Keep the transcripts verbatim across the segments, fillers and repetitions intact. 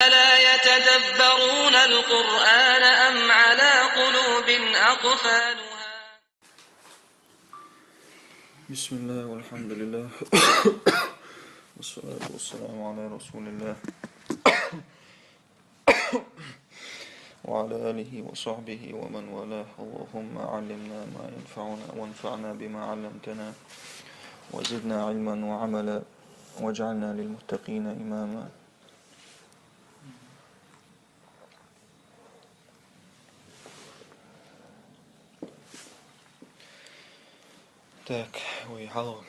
أفلا يتدبرون القرآن أم على قلوب أقفالها؟ بسم الله والحمد لله والصلاة والسلام على رسول الله وعلى آله وصحبه ومن والاه. اللهم علمنا ما ينفعنا وانفعنا بما علمتنا وزدنا علما وعملا واجعلنا للمتقين إماما. Так, вай хьалха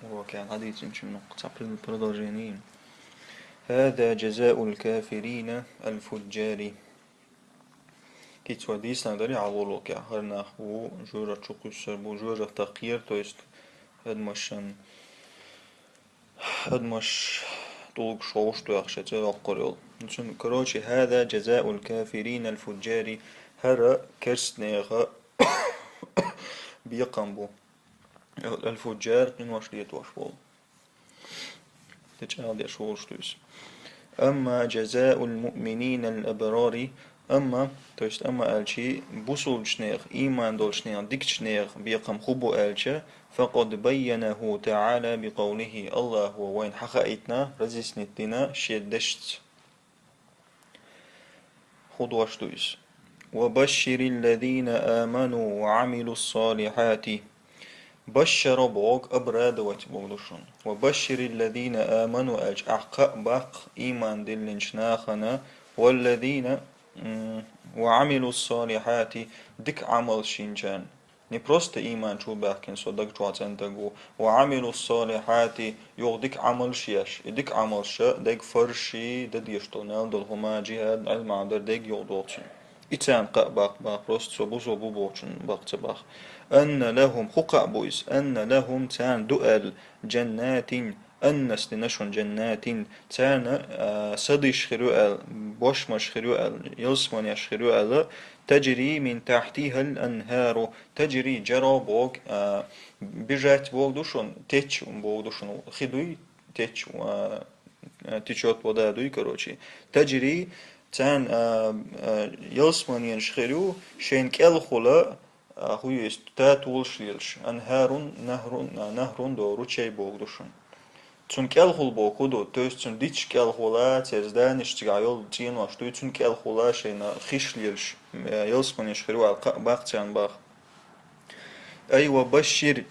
урокехь дӀадийцинчун цхьа пред-, продолжение. هذا جزاء الكافرين الفجار. Кица вай дийцинарг дара хьалхарчу урокехь, хӀара нах бу, жоьжахати чу кхуьссур бу, жоьжахатех кхер, то есть адамашна, адамаш тӀулгаш вовшахтоьхуш, шайн цӀе йоккхур йолу. Цуьнан, короче, هذا جزاء الكافرين الفجار, хӀара керстанехан бекхам бу. Аль-фуджар, къинош летош волу. Теча деш волуш ду иза. أما جزاء المؤمنين الأبرار, амма, то есть амма аьлча, бусулбачу нехан, ийман долчу нехан, дикачу нехан бекхам хӀун бу аьлча, فقد بينه تعالى بقوله, Аллахо вайна хьахаийтина, разъяснить дина шен дешца. ХӀун дош ду иза? وبشر الذين آمنوا وعملوا الصالحات. Башшара боху, обрадовать боху ду шуна. وبشر الذين آمنوا аьлча, ахь кхаъ баккха ийман диллинчу нахана, والذين, м, وعملوا الصالحات, дика Ӏамалш йинчарна. Не просто ийман чу баьхкина со даг чохь цӀена даг ву, وعملوا الصالحات, юха дика Ӏамалш еш, и дика Ӏамалш дерг фарзаш дан дезаш долу, мел долу хӀума, джихӀад, Ӏилма дар дерг юха долчун. И царна кхаъ баккха боху, просто со бусулба ву бохучун баккха ца боху. أن لهم, хӀун кхаъ бу иза? أن لهم, царна ду аьлла, جنات, аннас дина шуна جنات, царна, а, садиш хир ю аьлла, бошмаш хир ю аьлла, ялсаманеш хир ю аьлла, تجري من تحتها الأنهار, تجري, جرى боху, а, бежать боху ду шуна, теча боху ду шуна, хи дуй, теча, а, а, течёт вода дуй, короче. تجري, царна, а, а, ялсаманеш хир ю, шайна кӀелхула, а, хӀун ю иза, татолаш лелаш, أنهار, نهر, а, نهر до ручей боху ду шуна. Цунна кӀелхула боху хӀун ду, то есть цунна дитча кӀелхула, церан зданеш цигахь йолу цӀенош дуй, цунна кӀелхула шайна хиш лелаш, э, ялсаманеш хир ву аьлла кхаъ баккха царна боху. أي وبشر,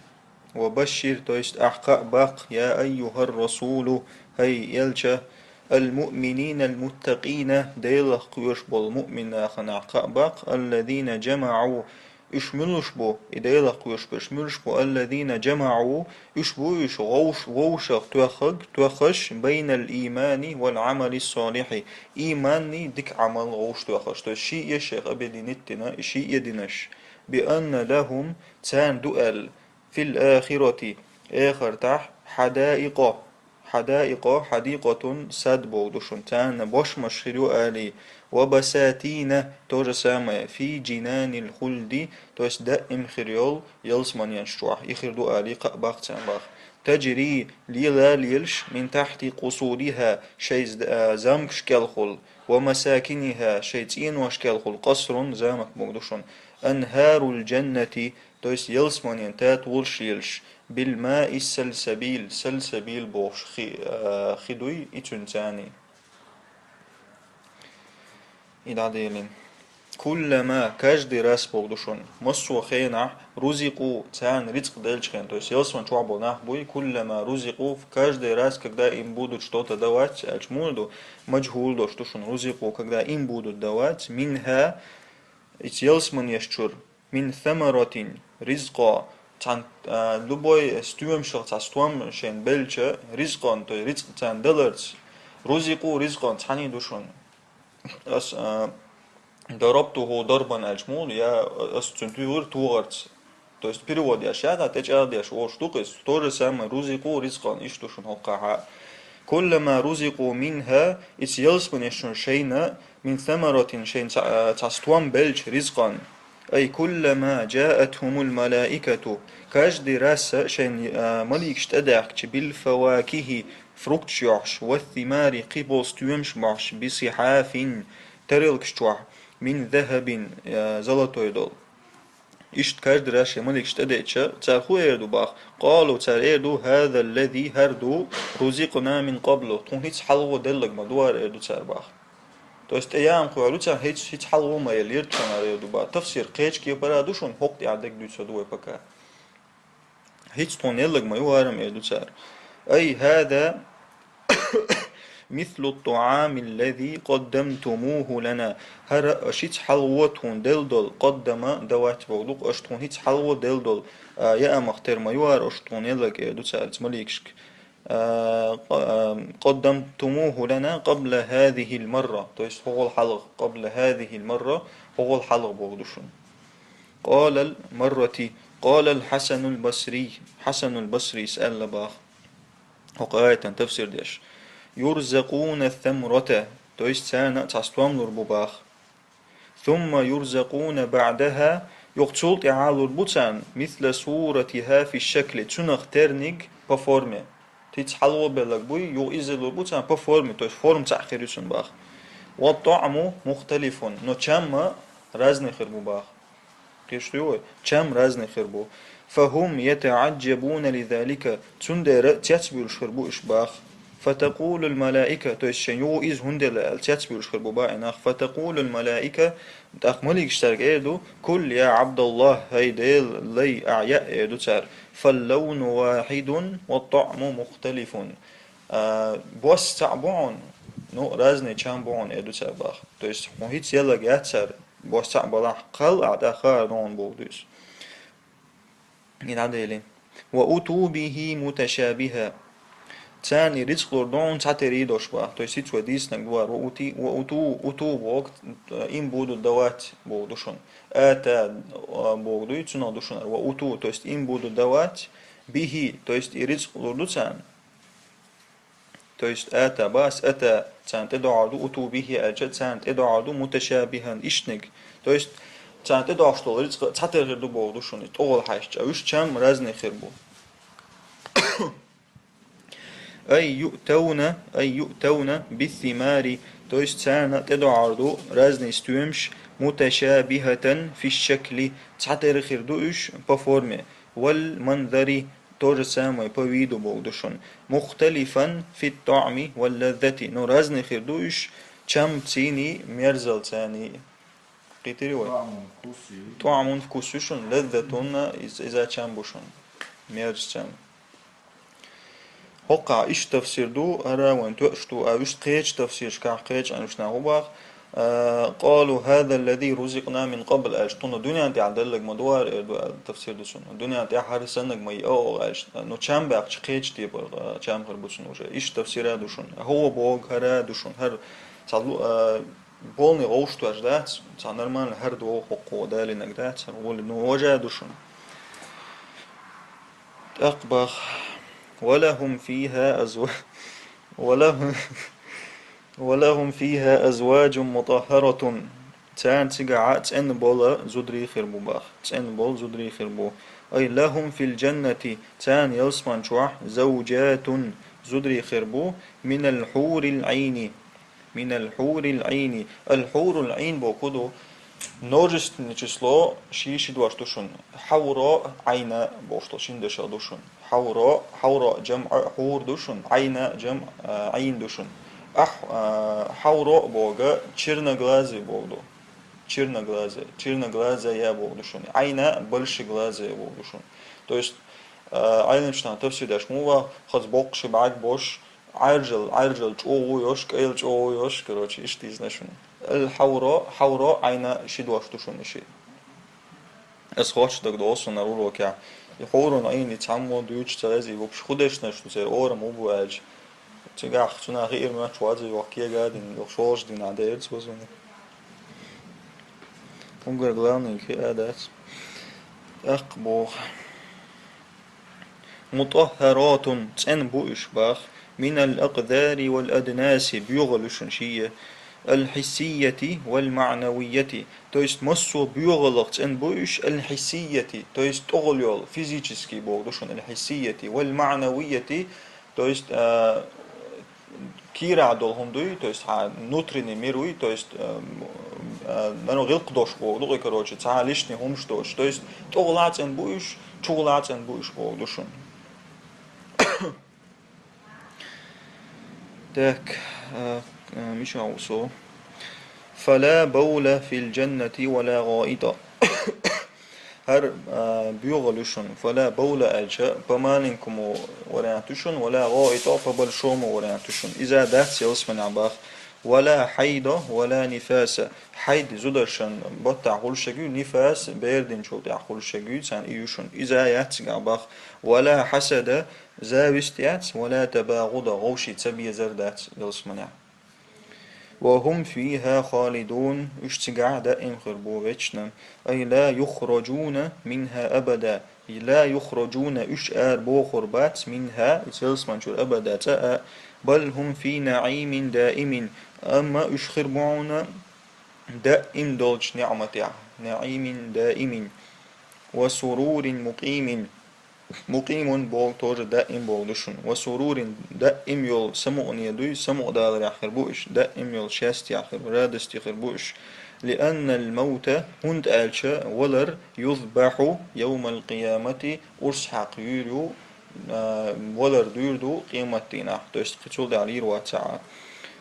وبشر, то есть ахь кхаъ баккха, يا أيها الرسول, хӀай элча, المؤمنين المتقين, Делах кхоьруш болу муъмин нахана ахь кхаъ баккха, الذين جمعوا, уьш муьлш бу, и Делах кхоьруш берш муьлш бу, الذين جمعوا, уьш бу уьш гӀовш-, вовшах тоьххаг-, тоьххаш, بين الإيمان والعمل الصالح, ийманний дика Ӏамал гӀовш тоьххаш, то есть шиъ а шайх объединить дина, и шиъ а динарш, بأن لهم, царна ду аьлла, في الآخرة, эхартахь, حدائق, حدائق, حديقة, сад боху ду шуна, царна бошмаш хир ю алий, وبساتين, то же самое, في جنان الخلد, то есть даим хир йолу ялсаманеш чохь, и хир ду алий кхаъ баккха царна боху. تجري, лела лелаш, من تحت قصورها, шайн з-, а, замкаш кӀелхула, ومساكنها, шайн цӀенош кӀелхула, قصر, замок боху ду шуна, أنهار الجنة, то есть ялсаманен татолаш лелаш, بالماء السلسبيل, сальсабил бохуш хи, а, хи дуй, и цуьнан цӀарний. И дӀаделина. كلما, каждый раз боху ду шуна, массо а хенахь, رزقوا, царна рицкъ делча хенахь, то есть ялсамани чохь болу нах буй, كلما رزقوا, каждый раз, когда им будут что-то давать, аьлча муха ду, маджхӀул долуш ду шуна, رزقوا, когда им будут давать, منها, иза ялсаманеш чуьра, من ثمرة, رزقا, цхьана, а, любой стоьмашах цхьа стом шайна белча, رزقا, то есть рицкъ царна даларца, رزقوا رزقا, цхьаний ду шуна. Ас, а, ضربته ضربا аьлча муха ду, я ас цуьнан туьйхира тохарца. То есть перевод еш, я, да, тӀечӀагӀдеш, ош ду-кх иза, то же самое, رزقوا رزقا, иштта ду шуна хӀокхахьа. كلما رزقوا منها, иза ялсаманеш чуьра шайна, من ثمرة, шайна цхьа, цхьа стом белча, رزقا. أي كلما جاءتهم الملائكة, каждый раз шайна, а, маликаш тӀедаьхкича, بالفواكه, фрукташ йохьуш, والثمار, кхы болу стоьмаш бохьуш, بصحاف, тарелкаш чохь, من ذهب, э, золотой долу. Иштта каждый раз шайн маликаш тӀедеъча, цара хӀун эр ду боху? قالوا, цара эр ду: هذا الذي, хӀара ду, رزقنا من قبل, тхуна хӀинца хьалхо делларг ма ду хӀара, эр ду цара боху. То есть тӀе яам хуьлу царна, хӀинца, хӀинца хьалхо ма еллера тхуна хӀара, эр ду боху. Тафсир кхечу кепара ду шуна, хӀокху тӀехь дерг дуьйцур ду вай пока. ХӀинца тхуна елларг ма ю хӀара-м, эр ду цара. أي هذا مثل الطعام الذي قدمتموه لنا. ХӀара аша хӀинца хьалхо тхуна делла долу, قدم, давать боху ду-кх, аша тхуна хӀинца хьалхо делла долу, а, яамах тера ма ю хӀара аша тхуна елларг, эр ду цара иза маликашка. А, ق-, а, قدمتموه لنا قبل هذه المرة. То есть хӀокхул хьалха, قبل هذه المرة, хӀокхул хьалха боху ду шуна. قال المرة، قال الحسن البصري, Хьасанул Басрис аьлла боху, хӀокху аятан тафсир деш: يرزقون الثمرة, то есть царна цхьа стом лур бу боху. ثم يرزقون بعدها, юха цул тӀаьхьа лур бу царна, مثل صورتها في الشكل, цунах терниг по форме. ХӀинца хьалхо белларг буй, юха иза лур бу царна по форме, то есть форма цхьаъ хир ю цуьнан боху. والطعم مختلف, но чам а разный хир бу боху. Кхеташ дуй вай? Чам разный хир бу. فهم يتعجبون لذلك, цундела цецбуьйлуш хир бу уьш боху. فتقول الملائكة, то есть шайн юха иза хӀунда елла аьлла цецбуьйлуш хир бу боху и нах. فتقول الملائكة, тӀаккха маликаш цаьрга эр ду: كل يا عبد الله, хӀай Делан лай, ахь яа, эр ду цара. فاللون واحد والطعم مختلف. А, бос цхьаъ бу хьуна, ну, разный чам бу хьуна, эр ду цара боху. То есть хьуна хӀинца елларг яц хӀара, бос цхьаъ балахь, кхалла ахь тӀаккха хаар ду хьуна боху дуьйцу. И дӀаделира. وأتوا به متشابها. Царна и рицкъ лур ду хьуна цхьатерра дош боху. То есть хӀинца вай дийцинарг ду хӀара. وأتي, وأتوا, أتوا боху, им будут давать боху ду шуна. أتى, а, боху дуй, цунах ду шуна хӀара. وأتوا, то есть им будут давать, به, то есть и рицкъ лур ду царна. То есть أتى бац, أتى царна тӀедогӀур ду, أتوا به аьлча, царна тӀедогӀур ду متشابها, ишттаниг. То есть царна тӀедогӀуш долу рицкъ цхьатерра хир ду боху ду шуна, тӀехула хьаьжча, уьш чам разный хир бу. أي يؤتون, أي يؤتون بالثمار, то есть царна тӀедогӀур ду разный стоьмаш متشابهة في الشكل, цхьатерра хир ду уьш по форме. والمنظر, то же самое по виду боху ду шуна. مختلفا في الطعم واللذة. Ну, разный хир ду уьш чамцаний, мерзалцаний. Кхийтирий вай? طعم, вкус ю. طعم, вкус ю шуна, لذة, из-, иза чам бу шуна. Мерза чам. ХӀокхахь иштта тафсир ду, хӀара вайн тоьуш ду, а уьш кхечу тафсирашкахь кхечу Ӏилманчу наха хӀун боху, а, قالوا هذا الذي رزقنا من قبل аьлча, тхуна дуьнен тӀехь делларг ма ду хӀара, эр ду аьлла, тафсир ду цунна. Дуьнен тӀехь хӀара саннарг ма йиъ оха аьлча, ну, чам баьккхича кхечу тайпа, а, чам хир бу цунна уже. Иштта тафсир а ду шуна. ХӀара боху, хӀара а ду шуна. ХӀара цхьа лу-, а, полный гӀовш тоьш дац, цхьа нормально хӀара догӀу хӀокхо далийнарг дац, хӀара гӀули, ну, важа а ду шуна. ТӀаккха боху: ولهم فيها أزوا-, ولهم, ولهم فيها أزواج مطهرة. Царна цигахь цӀена болу зударий хир бу боху. ЦӀена болу зударий хир бу. أي لهم في الجنة, царна ялсаман чохь زوجات, зударий хир бу, من الحور العين. من الحور العين. الحور العين боху ду, множественное число, ши, ши дош ду шуна. Хьавро, Ӏайна бохуш долу шина дешал ду шуна. Хьавро, хьавро, جمع حور ду шуна. Ӏайна, جمع, а, Ӏайн ду шуна. Ахь, а, хьавро боху, черноглазый боху ду. Черноглазая, черноглазая боху ду шуна. Ӏайна, большеглазая боху ду шуна. То есть, а, Ӏилманчу наха тафсир деш муха, хаза боккха ши бӀаьрг болуш, Ӏаьржал, Ӏаьржал чӀогӀа йолуш, кӀайла чӀогӀа йолуш, короче, иштта дийцина шуна. Ал-хьавро, хьавро, Ӏайна ши дош ду шуна и шиъ. Ас хоттуш дагадогӀу суна урокехь. И хьурун Ӏийн цхьаммо дуьйцуш ца везий вообще, хӀун дешнаш ду церан, орам хӀун бу аьлча. Цигахь цунах хиира моьттуш вац, йохка кега а дина, йохка шолгӀачу дийнахь дерза вазуна. Уггар главный хиа дац. ТӀаккха боху. مطهرات, цӀена бу уьш боху, من الأقذار والأدناس, боьгӀал ю шуна шиъ, الحسية والمعنوية, то есть массо а боьгӀалах цӀена бу уьш, الحسية, то есть тӀехула йолу, физический боху ду шуна, الحسية والمعنوية, то есть, а, кийрахь долу хӀума дуй, то есть хьан внутренний мир вуй, то есть, э, э, нано гӀиллакх долуш боху ду-кх, короче, цхьа лишний хӀумаш долуш. То есть тӀехула а цӀена бу уьш, чухула а цӀена бу уьш боху ду шуна. Так, э, э, мичахь ву со? «فلا بول في الجنة ولا غائط». ХӀара, а, боьгӀал ю шуна. «فلا بول» аьлча, по маленькому варианту ю шуна, «ولا غائط», по большому варианту ю шуна. Иза дац ялсаманехь боху. «ولا حيض ولا نفاس». Хьайд зударшна баттахь хуьлуш ерг ю, нифас бер динчул тӀаьхьа хуьлуш ерг ю, царна и ю шуна. Иза яц цигахь боху. «ولا حسد», зависть яц, «ولا تباغض», вовшийн ца безар дац ялсаманехь. «وهم فيها خالدون», уьш цигахь даим хир бу вечно. «أي لا يخرجون منها أبدا», «لا يخرجون», уьш ара бохур бац, «منها», и ялсамани чуьра, «أبدا», цкъа а, «بل هم في نعيم دائم», амма уьш хир бу хьуна даим долчу неӀматехь, «نعيم دائم», «وسرور مقيم». Мукъимун боху тоже даим боху ду шуна. Ва сурурин, даим йолу самукъане дуй, самукъадаларехь хир бу уьш, даим йолу счастьехь хир бу, радосте хир бу уьш. Лианнал маута, хӀунда аьлча валар, юзбахьу явмал къиямати, урс хьакха юьйр ю, а, валар дуьйр ду къематдийнахь, то есть кхин цул тӀаьхьа йийр вац цхьа а.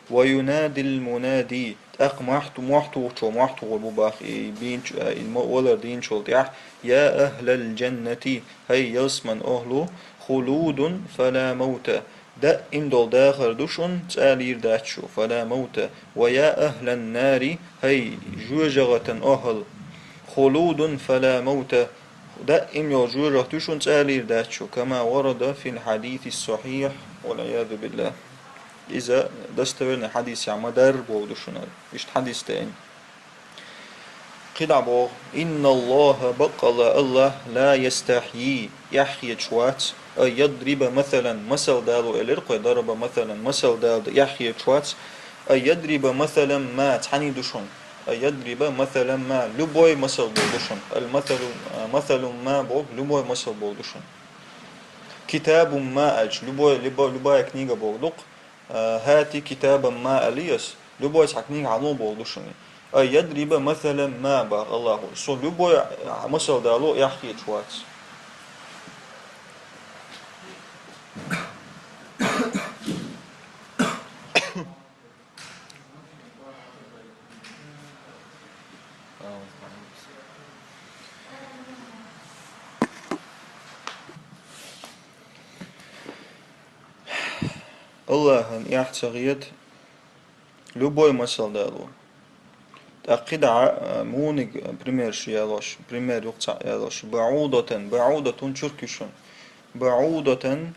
Ва юнадил мунади, тӀаккха мохь-, мохь тухучо мохь тухур бу боху и бийначу-, а, и мо-, валар дийначул тӀаьхьа: «Я ахлал джаннати», хӀай ялсаман охӀлу, «хулудун фала маута», даим долу дахар ду шуна, цкъа а лийр дац шу, «фала маута», «ва я ахлан нари», хӀай жоьжахатан охӀал, «хулудун фала маута», даим йолу жоьжахат ю шуна, цкъа а лийр дац шу, «кама варада фил хьадисис сахьихь», вал-иязу биллахь. Иза достоверный хьадисехь ма-дарра боху ду шуна. Иштта хьадис тайна. КхидӀа боху: «Инналлаха», баккъалла Аллах, «ла ястахьйи», эхь хеташ вац, «ан ядриба масалан», масал дало элира кхо, «дараба масалан», масал дала эхь хеташ вац, «ан ядриба масалан ма», цхьаьний ду шуна, «ан ядриба масалан ма», любой масал боху ду шуна, «ал масалу, масалун ма» боху, любой масал боху ду шуна. «Китабун ма» аьлча, любой, либо, любая книга боху ду-кх, а, «хӀати китабан ма» аьлла ас, любой цхьа книга хьан ло боху ду шуна. «Ан ядриба масалан ма» боху Аллахо. Со любой, а, масал дало эхь хеташ вац. Аллахьан эхь ца хета любой масал дало. ТӀаккха кхидӀа, а, муниг, а, пример шу ялош, пример юха цхьаъ ялош. «БаӀудатан», «баӀудатун» чурк ю шуна. «БаӀудатан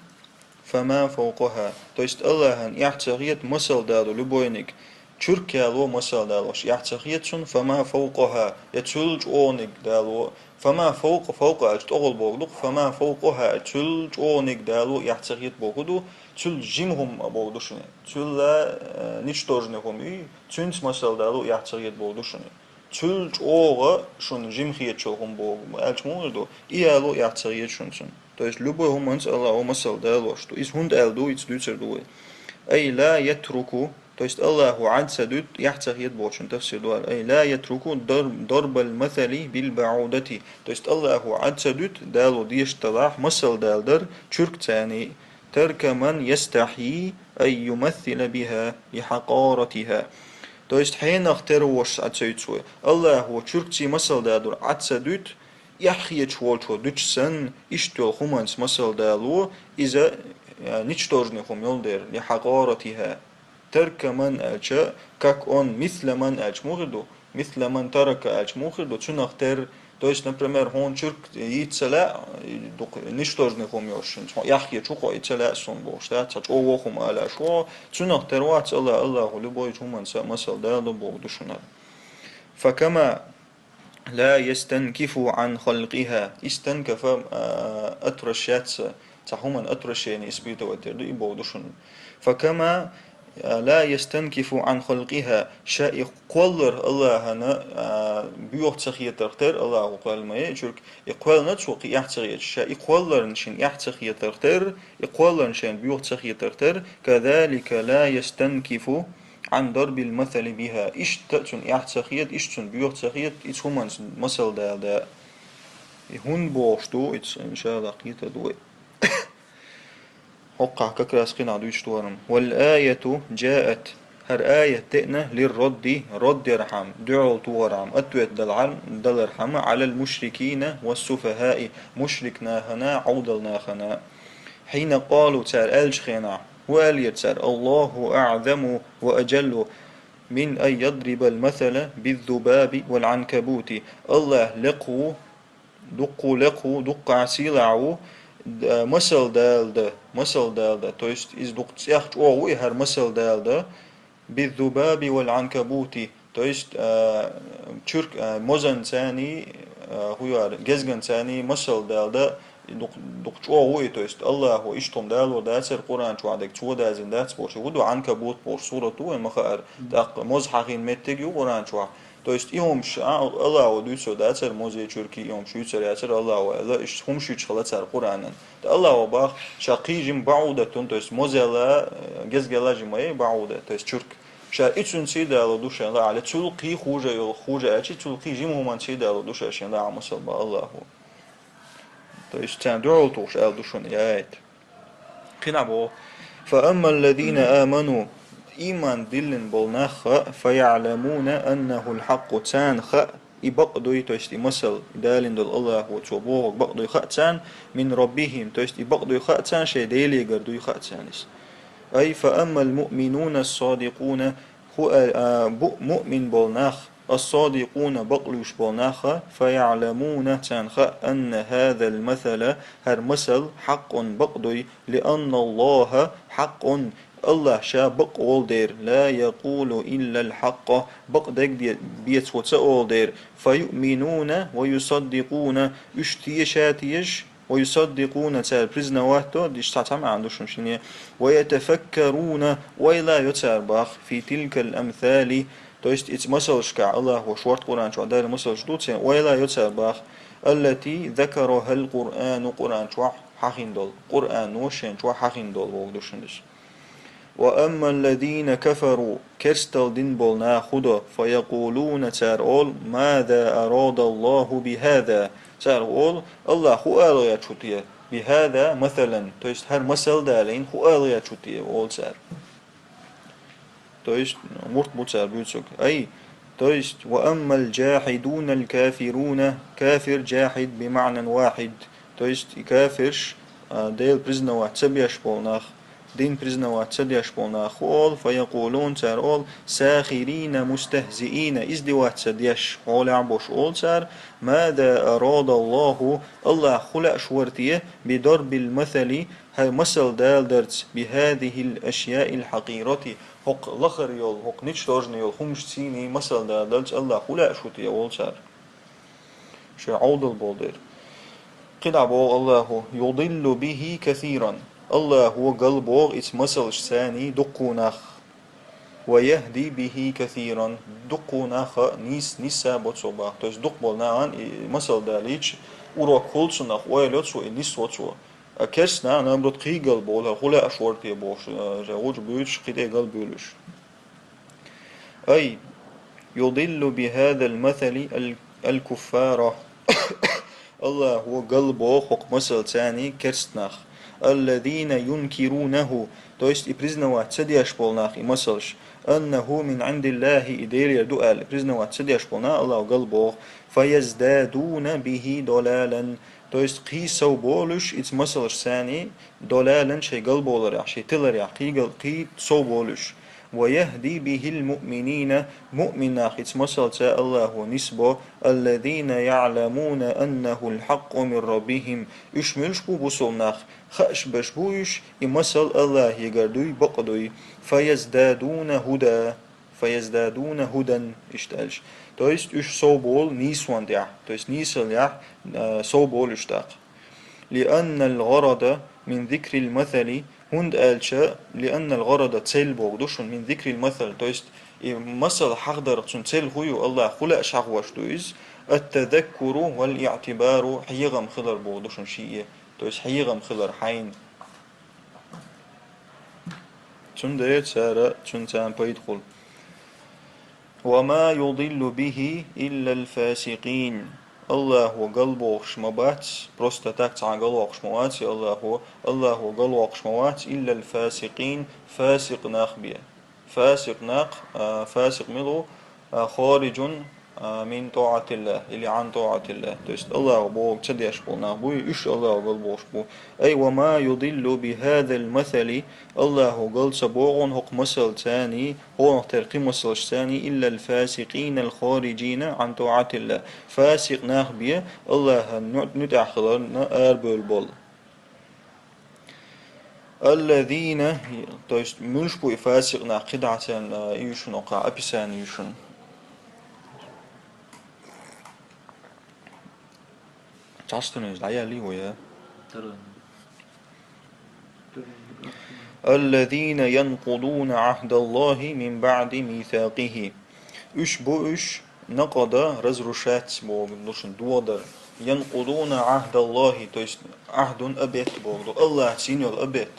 фама фавкъаха». То есть Аллахьан эхь ца хета масал дало любойниг. Чурк яло масал далош эхь ца хета шуна, «фама фавкъаха», я цул чӀогӀаниг дало. «Фама фавкъа», фавкъа аьлча тӀехула боху ду-кх, «фама фавкъаха», цул чӀогӀаниг дало эхь ца хета боху ду, цул жима хӀума боху ду шуна. Цул а, э, ничтожный хӀума ю, цуьнца масал дало эхь ца хета боху ду шуна. Цул чӀогӀа шуна жима хеташ йолу хӀума боху аьлча муха ду, и яло эхь ца хета шуна цунна. То есть любой хӀуманца Аллахо масал далош ду. Иза хӀунда аьлла ду, иза дуьйцур ду вай. «Ай ла ятруку», то есть Аллахо Ӏад ца дуьту, эхь ца хета бохучун тафсир ду хӀара. «Ай ла ятруку дар-, дарбал масали бил баӀудати». То есть Аллахо Ӏад ца дуьту, дало дезаш далахь, масал дала дар чуркцаний. «Тарка ман ястахьйи ан юмассила биха ли хьакъаратиха». То есть хьенах тера волуш Ӏад ца дуьту цо. Аллахо чуркций масал далур Ӏад ца дуьту, эхь хеташ волчо дуьтуш санна, иштта йолу хӀуманца масал дало, иза, а, ничтожный хӀума йолу дера, ли хьакъаратиха. «Тарка ман» аьлча, «как он», «мисла ман» аьлча муха ду, «мисла ман тарака» аьлча муха ду, цунах тера. То есть, например, хьуна чурк йийца ца лаьа, дукха ничтожный хӀума йолуш, хьуна эхь хеташ ву-кх и ца лаьа суна бохуш, да, цхьа чӀогӀа хӀума алаш ву, цунах тера вац Аллах, Аллахо любой хӀуманца масал дала боху ду шуна. «Факама ла ястанкифу Ӏан халкъиха». Истанкафа, а, отвращаться, цхьа хӀуманна отвращение испытывать дер ду, и боху ду шуна. «Факама لا يستنكف عن خلقها, ша и кхоллар Аллахьана, а, боьха ца хетарх тера, Аллахьо кхоьллина ма йий чург, и кхоьллина цо кхы эхь ца хеташ, ша и кхолларна шийна эхь ца хетарх тера, и кхолларна шийна боьха ца хетарх тера, كذلك لا يستنكف عن ضرب المثل بها. Иштта цунна эхь ца хета, иштта цунна боьха ца хета, и цу хӀуманца масал дала да. И хӀунда бохуш ду, и ц-, иншаллахь, кхетар ду вай. ХӀокхахь как раз кхин а дуьйцуш ду хӀара. والآية جاءت, хӀара аят деана, للرد, рад ярхьама, дуьхьал тохархьама, ответ далхьама, далархьама, على المشركين والسفهاء, мушрик нахана, Ӏовдал нахана. حين قالوا, цара аьллачу хенахь, хӀун аьллера цара: الله أعظم وأجل من أن يضرب المثل بالذباب والعنكبوت. Аллахь лекха ву, дуккха лекха ву, дуккха сийлахь ву, д-, масал дала да, масал дала да. То есть иза дукха цӀех чӀогӀа ву и хӀара масал дала да, بالذباب والعنكبوت. То есть, а, чурк-, а, мозанцаний, а, хӀун ю хӀара, гезганцаний масал дала да, дукха, дукха чӀогӀа ву и. То есть Аллахьо иштта хӀума далор дацара Къуръан чохь дерг, цо даздина дац бохуш. ХӀун ду Ӏанкабут бохуш сурат ду вайна ма хаара. ТӀаккха моза хьахийна меттиг ю Къуръан чохь. То есть и хӀумаш, а, Аллахьо дуьйцур дацара, мозий, чуркий, и хӀумаш юьйцур яцара Аллахьо аьлла, иштта хӀумаш юьйцуш хилла цара Къуръанан. ТӀаккха Аллахьо боху, ша кхин жима بعوضة, то есть моза яла, э, гезга яла жима ма йий بعوضة, то есть чурк. Ша и цуьнца дало ду шайна лаахь, цул кхин хуже йолу, хуже аьлча, цул кхин жима хӀуманца дало ду ша шайна лаахь масал боху Аллахьо. То есть царна дуьхьал тухуш аьлла ду шуна и аят. Кхин а боху: فأما الذين آمنوا, ийман диллина болу нах хаьа, فيعلمون أنه الحق, царна хаьа, и бакъ дуй, то есть и масал, и далийна долу Аллахьо цо бохург бакъ дуй хаьа царна, من ربهم, то есть и бакъ дуй хаьа царна, шайн Делегара дуй хаьа царна иза. أي فأما المؤمنون الصادقون, хӀу-, а, а, бу-, муъмин болу нах, الصادقون, бакълуьйш болу нах, فيعلمون, царна хаьа, أن هذا المثل, хӀара масал, حق, бакъ дуй, لأن الله حق, Аллахь ша бакъ волу дера, لا يقول إلا الحق, бакъ дерг бе-, беца хӀума ца олу дера, فيؤمنون ويصدقون, уьш теша а тешаш, ويصدقون, цара признавать до, диша цхьа цхьа маьӀна ду шуна шине, ويتفكرون, ойла а йо цара боху, في تلك الأمثال, то есть и цу масалшкахь, Аллахьо шорта Къуръан чохь дари масалш ду, церан ойла а йо цара боху, التي ذكرها القرآن, Къуръан чохь хьахийна долу, Къуръано шен чохь хьахийна долу бохург ду шуна иза. وأما الذين كفروا, керстал дина болу нах хӀун до, فيقولون, цара олу, ماذا أراد الله بهذا, цара олу, Аллахь хӀун ала гӀерташ ву те, بهذا مثلا, то есть хӀара масал далийна хӀун ала гӀерташ ву те, олу цара. То есть мурд бу цара буьйцург. أي, то есть, وأما الجاحدون الكافرون, кафир, джахид بمعنى واحد, то есть и кафирш, а, Дела признавать ца беш болу нах, дин признавать ца деш болу нах хӀун олу, فيقولون, цара олу, ساخرين مستهزئين, издеваться деш, хьолехь а болуш олу цара, ماذا أراد الله, Аллахь хӀун лаьаш вара те, بضرب المثل, хӀара масал даларца, بهذه الأشياء الحقيرة, хӀокху лахара йолу, хӀокху ничтожный йолу хӀуманаш цийний масал даларца Аллахь хӀун лаьаш ву те, олу цара. Шайн Ӏовдал болу дела. Кхин а боху Аллахьо, يضل به كثيرا. Аллахьо галбоху и цу масалшца царний дуккха нах. ويهدي به كثيرا. Дуккха нах а нийс-, нийса а бо цо боху. То есть дукха болу нахана и масал далийча, урок хуьлу цунах, ойла йо цо, и нисво цо. А керста нах, наоборот, кхин галбовла, хӀун лаьаш вара те бохуш, а, жа гӀуж буьйцуш, кхин тӀе галбуьйлуш. أي يضل بهذا المثل ال-، الكفار. Аллахьо галбоху хӀокху масалца царний керста нах. الذين ينكرونه, то есть и признавать ца деш болу нах и масалш. أنه من عند الله, и Делера ду аьлла, признавать ца деш болу нах Аллахьо галбоху. فيزدادون به ضلالا. То есть кхин сов болуш, и цу масалш царний, ضلالا, шайн галбовларехь, шайн тиларехь, кхин гал-, кхин сов болуш. ويهدي به المؤمنين, муъмин нах и цу масалца Аллахьо нисбо, الذين يعلمون أنه الحق من ربهم. Уьш муьлш бу бусалба нах, хууш берш бу уьш, и масал Аллахьегара дуй, бакъ дуй. فيزدادون هدى. فيزدادون هدى, иштта аьлча. То есть уьш сов болу нийсонна тӀехь, то есть нийсаллехь, а, сов болу уьш тӀаккха. لأن الغرض من ذكر المثل, ХӀунда аьлча, لأن الغرض, цел бохург ду шуна, من ذكر المثل, то есть и масал хьаходарах цуьнан цел хӀун ю, Аллах хӀун лаьаш хьахош ду иза, التذكر والاعتبار, хьехам хилар бохург ду шуна шиъ, то есть хьехам хилар хьайна. Цундела цара, цуьнан царна пайда хуьлу. وما يضل به إلا الفاسقين. Аллахо галбохуш ма бац, просто так цхьа галвоккхуш ма вац и Аллахо, Аллахо галвоккхуш ма вац, إلا الفاسقين, фасикъ нах бен. Фасикъ нах, а, фасикъ мила ву, а, خارج, а, من طاعة الله или عن طاعة الله. То есть Аллахо бохург ца деш болу нах буй, уьш Аллахо галбохуш бу. أي وما يضل بهذا المثل, Аллахо гал ца боху хӀокху масалцаний, хӀокхунах тера кхин масалшцаний, إلا الفاسقين الخارجين عن طاعة الله. Фасикъ нах бен, Аллахьан нуьтӀ-, нуьтӀахь хиларна арабевлла болу. الذين, то есть муьлш бу и фасикъ нах, кхидӀа царна, а, и ю шуна, описание ю шуна. Цхьацца туннезе дӀаяьллий вай, я? الذين ينقضون عهد الله من بعد ميثاقه. Уьш бу уьш, نقض, разрушать бохург ду шуна, дохадар. ينقضون عهد الله, то есть عهد обет бохург ду. Аллахьца йина йолу обет.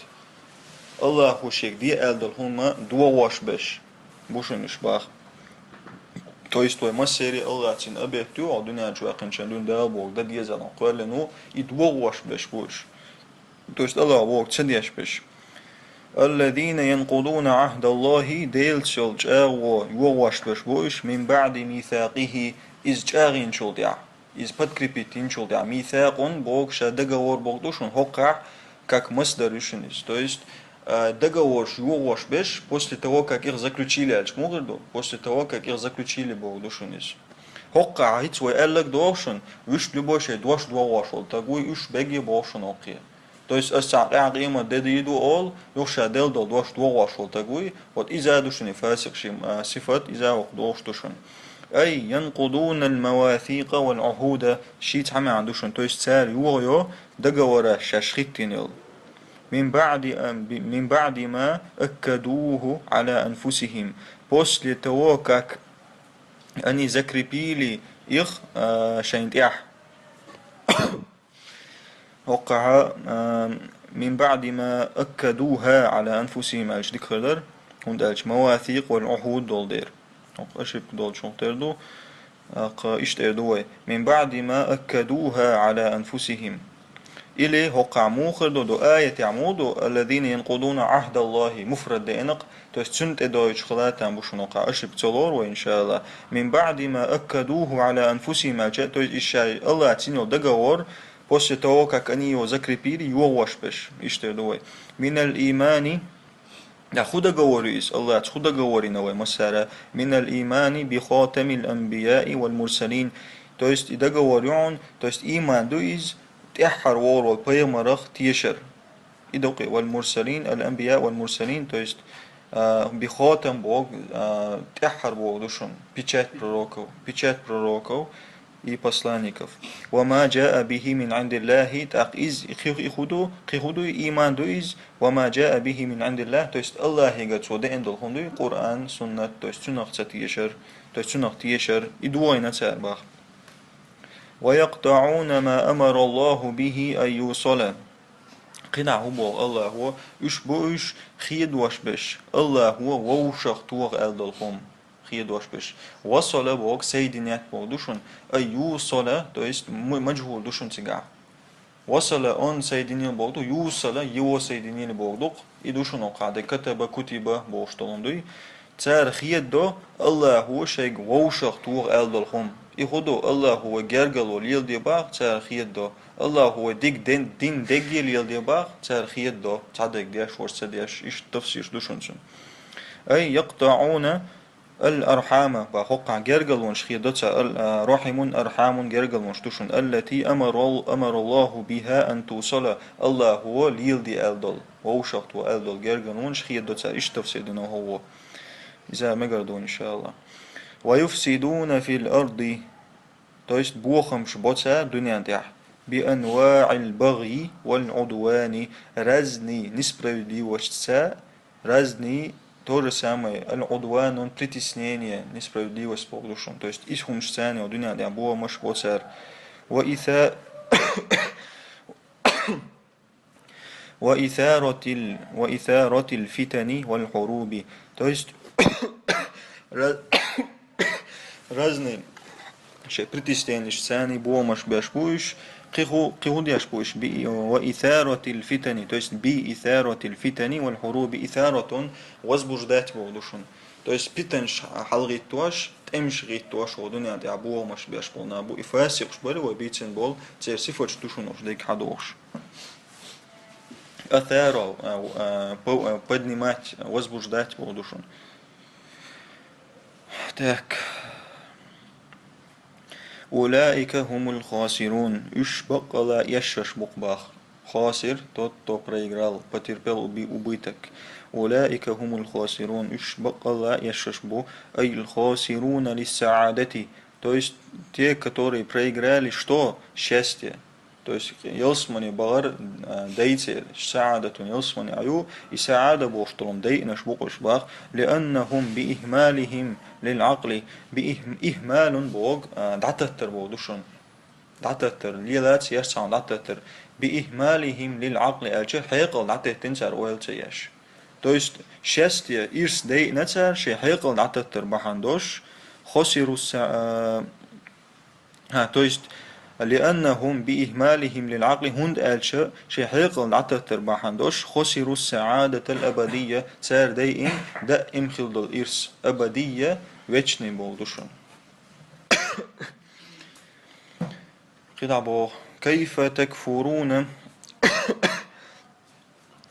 Аллахо шега де аьлла долу хӀума дохош берш бу шуна уьш боху. То есть вай массеран а Аллахьца йина обет ю, хьо дуьнен чу ваьккхинчу дуьнен Дала бохург дан деза аьлла кхоьллина ву, и дохош берш бу уьш. То есть Аллахо бохург ца деш берш. الذين ينقضون عهد الله, Делаца йолу чӀагӀо йохош берш бу уьш, من بعد ميثاقه, иза чӀагӀйинчул тӀаьхьа. Иза подкрепить йинчул тӀаьхьа, мисакъун бохург ша договор бохург ду шуна, хӀокхахь как масдар ю шуна иза. То есть, а, договорш йохош берш, после того, как их заключили аьлча муха хир ду, после того, как их заключили бохург ду шуна иза. ХӀокхахь хӀинца вай аьлларг доху шуна, вуьш любой шайн дош дохош волу таг вуй, уьш бегий боху шуна хӀокхе. То есть аса цхьа къаьхьа къемат де дийр ду олу, юха ша делла долу дош дохош волу таг вуй, вот иза ду шуна и фасикъ шин, а, сифат, иза хӀокху дохуш ду шуна. أي ينقضون المواثيق والعهود, ши цхьа маьӀна ду шуна, то есть цара йохайо договораш шаьш хӀиттийна йолу. من بعد, а, من بعد ما أكدوه على أنفسهم. После того, как они закрепили их, а, шайн тӀехь. ХӀокхахь, а, من بعد ما أكدوها على أنفسهم аьлча дика хир дара, хӀунда аьлча مواثيق والعهود долу дера. ХӀокху ошибка долчух тера ду, а, кха иштта эр ду вай. من بعد ما أكدوها على أنفسهم. Или хӀокхахь муха хир ду, ду аятехь муха ду, الذين ينقضون عهد الله, муфрад деана-кх, то есть цуьнан тӀе дойтуш хила там бу шуна хӀокхахь, ошибка ца лору вай, иншааллах. من بعد ما أكدوه على أنفسهم аьлча, то есть и шайн Аллахьца йина йолу договор, после того, как они его закрепили, йохош берш, иштта эр ду вай. من الإيمان, да, хӀун договор ю иза, Аллахьца хӀун договор йина вай массара, من الإيمان بخاتم الأنبياء والمرسلين. То есть и договор ю хьуна, то есть ийман ду иза, тӀаьххьара вогӀур волу пайхамарах тешар. И доккхий, والمرسلين, الأنبياء والمرسلين, то есть, а, بخاتم боху, а, тӀаьххьара боху ду шуна, печать пророков, печать пророков и посланников. وما جاء به من عند الله, тӀаккха иза, и кхин, и хӀун ду, кхин хӀун ду, ийман ду иза, وما جاء به من عند الله, то есть Аллахьигара цо деана долу хӀун ду, Къуръан, суннат, то есть цуьнах ца тешар, то есть цуьнах тешар, и догӀийна цара боху. ويقطعون ما أمر الله به أن يوصل. Кхин а хӀун боху Аллахьо, уьш бу уьш хедош берш, Аллахьо вовшах тоха аьлла долу хӀума хедош берш. وصل боху соединять боху ду шуна, أن يوصل, то есть м-, маджхӀул ду шуна цигахь. وصل он соединил боху ду, يوصل его соединили боху ду-кх, и ду шуна хӀокхахь, де كتب, كتب бохуш долун дуй. Цара хедо, Аллахьо шайга вовшах тоха аьлла долу хӀума. И хӀун ду, Аллахьо вай гергарло леладе боху, цара хедо. Аллахьо вай диг дин, дин дегге леладе боху, цара хедо. Цхьа дерг деш, ворхӀ ца деш, иштта тафсирш ду шуна цуьнан. أي يقطعون الأرحام, боху хӀокхахь гергарлонаш хедо цара, ал-, а, رحم, أرحام гергарлонаш ду шуна, التي أمر, أمر الله بها أن توصل, Аллахьо леладе аьлла долу, вовшах тоха аьлла долу гергарлонаш хедо цара, иштта тафсир дина хӀокхо. Иза мегар ду, иншааллах. ويفسدون في الأرض, то есть бохамаш бо цара дуьнен тӀехь. بأنواع البغي والعدوان, разный несправедливостьца, разный то же самое, العدوان, притеснение, несправедливость боху ду шуна. То есть, ис хӀумнашца царна дуьнен тӀехь бохамаш бо цара. وإثا-, وإثارة ال-, وإثارة الفتن والحروب. То есть, ра-, разный шайн притесненеш царна бохамаш беш бу уьш, кхин хӀу-, кхин хӀу деш бу уьш, би-, وإثارة الفتن, то есть بإثارة الفتن والحروب, إثارة, возбуждать боху ду шуна. То есть питанаш хьалгӀиттош, тӀемаш гӀиттош, хӀу дуьнен тӀехь бохамаш беш болу нах бу. И фасикъаш бара вай бийцина болу, церан сифаташ ду шуна уьш дерг хьадохуш. أثار, а, а, по-, а, поднимать, возбуждать боху ду шуна. Так. أولئك هم الخاسرون. Уьш баккъалла эшшаш бу-кх боху. خاسر, тот, кто проиграл, потерпел уби-, убыток. أولئك هم الخاسرون. Уьш баккъалла эшшаш бу. أي الخاسرون للسعادة. То есть те, которые проиграли что? Счастье. То есть ялсамане бахар, а, дай церан, саӀадатун ялсамане а ю, и саӀада бохуш долу дайинарш бу-кх уьш боху, لأنهم بإهمالهم للعقل, بإه-, إهمال боху, а, дӀататтар боху ду шуна. ДӀататтар, лелаца еш цхьа хӀума дӀататтар. بإهمالهم للعقل аьлча, хьекъал дӀатеттина цара ойла ца еш. То есть счастье, ирс дайина цара шайн хьекъал дӀататтар бахьана долуш, خسروا السع-, а, А, то есть, لأنهم بإهمالهم للعقل, хӀунда аьлча шайн хьекъал дӀататтар бахьана долуш, خسروا السعادة الأبدية, цара дайина даим хила долу ирс, أبدية, вечный боху ду шуна. КхидӀа боху: كيف تكفرون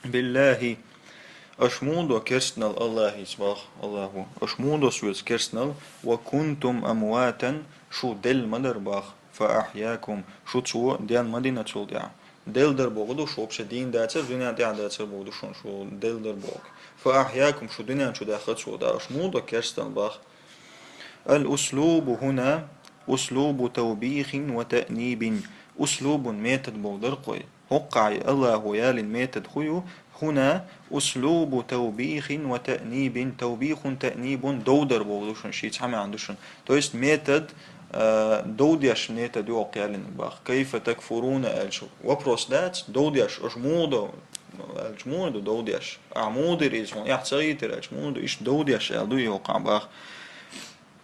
بالله. Аша муха до керстанал Аллахьца боху, Аллахьо. Аша муха до соьца керстанал, وكنتم أمواتا, шу делла ма дара боху, فأحياكم, шу цо денна ма дина цул тӀаьхьа. Делла дара боху ду шу, вообще дийна дацара, дуьнен тӀехь дацара боху ду шуна, шу делла дара боху. فأحياكم, шу дуьнен чу даьхна цо, да, аша муха до керстанал боху. الأسلوب هنا أسلوب توبيخ وتأنيب. أسلوب метод боху дара кхуьй. ХӀокхахь Аллахьо ялийна метод хӀун ю? هنا أسلوب توبيخ وتأنيب. توبيخ تأنيب довдар боху ду шуна, ши цхьа маьӀна ду шуна. То есть метод, а, довдеш метод ю хӀокху ялийна боху. كيف تكفرون аьлча вопрос дац, довдеш, аша муха до аьлча муха ду довдеш. Ахьа муха дира иза, хьуна эхь ца хийтира аьлча муха ду, иштта довдеш аьлла ду и хӀокхахь боху.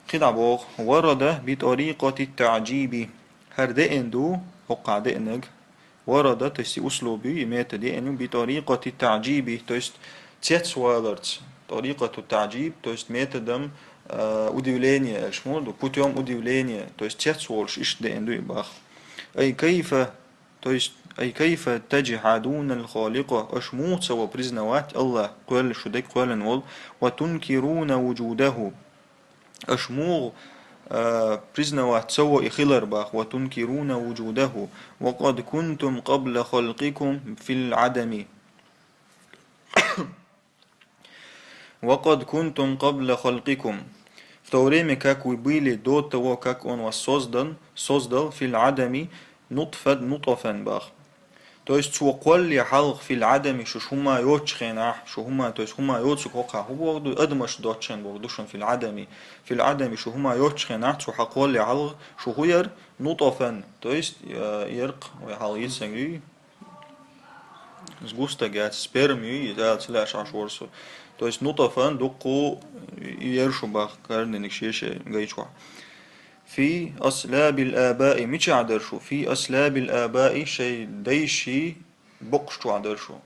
КхидӀа боху: ورد بطريقة التعجيب. ХӀара деана ду, хӀокхахь деанарг. ورد, то есть и услуб ю, и метод деана ю, بطريقة التعجيب, то есть цецваларца. طريقة التعجيب, то есть методом, а, удивления, аьлча муха ду, путём удивления, то есть цецволуш иштта деана ду и боху. أي كيف, то есть, أي كيف تجحدون الخالق, аша муха ца во признавать Аллах, кхоьллина шу дерг кхоьллина волу, وتنكرون وجوده. Аша муха, а, признавать ца во и хилар боху, وتنكرون وجوده, وقد كنتم قبل خلقكم في العدم. وقد كنتم قبل خلقكم. В то время как вы были до того, как Он вас создан, создал, في العدم نطفة, نطفا боху. То есть цо кхоллале хьалха في العدم, шу хӀумма йоцучу хенахь, шу хӀумма, то есть хӀумма йоцург хӀокхахь хӀун боху ду, адамаш доцучу хенахь боху ду шуна في العدم. في العدم, шу хӀумма йоцучу хенахь, цо хьан кхоллале хьалха, шу хӀун яра, نطفا, то есть, э, яркъ, вай хьалха йицанг юй. Сгусток яц, сперма юй, иза ала ца лаьа шаьш ворсо. То есть نطفا дуккха яра шу боху, кхардиниг шен-шен гай чохь. في أصلاب الآباء, мичахь дара шу? في أصلاب الآباء, шайн дайшин букъаш чохь дара шу.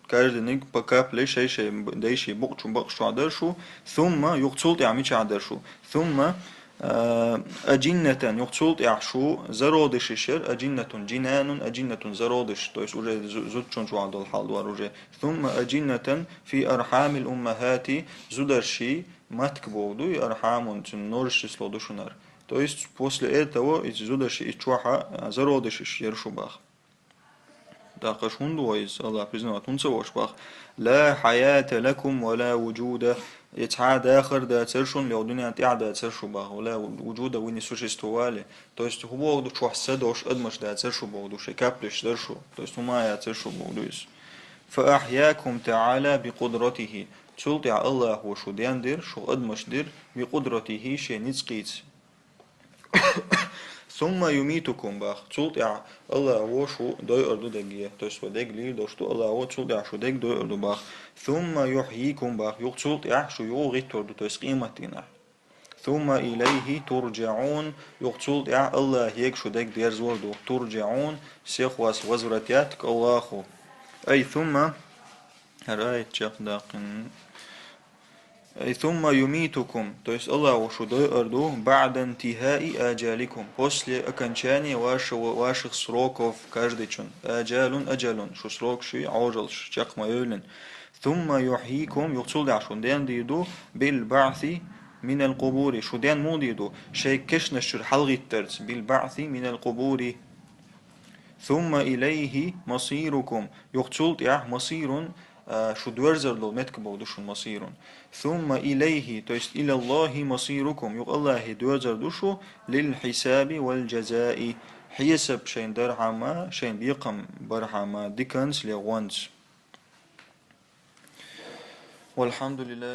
Кхардиниг по капле шайн-шайн дайшин букъ чу-, букъаш чохь дара шу. ثم, юха цул тӀаьхьа мичахь дара шу? ثم, а, أجنة, юха цул тӀаьхьа шу зародышаш яра, أجنة, جنان, أجنة, зародыш, то есть уже зу-, зудчун чохь долу хьал ду хӀара уже. ثم أجنة في أرحام الأمهات, зударшин матка боху ду и أرحام, цуьнан ножаш число ду шуна хӀара. То есть после этого иза зударшин и чохь, а, зародышаш яра шу боху. ТӀаккха аша хӀунда ву иза, Аллах признавать хӀунда ца волуш боху? لا حياة لكم ولا وجود, Е цхьа дахар дацар шун, ле дуьнен тӀехь дацар шу бах, вала вуджуда вини существовали. То есть, хӀу боху ду чохь са долуш адамаш дацар шу боху ду, шайн кап деш дар шу. То есть, хӀума яцар шу боху ду иза. Фа ахьякум та'ала би къудратихи. Цул тӀаьхьа Аллахо шу ден дир, шу адамаш дир, би къудратихи шен ницкъийца. Сумма юмитукум бах. Цул тӀаьхьа Аллахо шу дойур ду деге. То есть, ва дег лийр долуш ду Аллахо, цул тӀаьхьа шу дег дойур ду бах. Сумма юхьйикум бах. Юха цул тӀаьхьа шу юха гӀиттор ду, то есть, къематдийнахь. Сумма илайхи турджаун. Юха цул тӀаьхьа Аллахега шу дег дерзор ду. Турджаун, всех вас возвратят к Аллаху. Ай сумма, хӀара аят чекхдаккхина. Ай сумма юмитукум, то есть Аллахо шу дойур ду, ба'да интихаи аджаликум, после окончания вашего, ваших сроков, каждый чун. Аджалун, аджалун, шу срок шуй, Ӏожаллаш, чекх ма йевллин. Сумма юхьйикум, юха цул тӀаьхьа шун ден дийр ду, бил ба'си минал къубури, шу ден муха дийр ду, шайн кешнаш чуьра хьалгӀиттарца, бил ба'си минал къубури. Сумма илайхи масирукум. Юха цул тӀаьхьа масирун, а, шу доьрзар долу меттиг боху ду шун масирун. Сумма илайхи, то есть илаллахи масирукум. Юха Аллахе доьрзар ду шу, лил хьисаби вал джазаи. Хьесап шайн дархьама, шайн бекхам бархьама, диканца ле гӀонца. Валхьамдулиллах.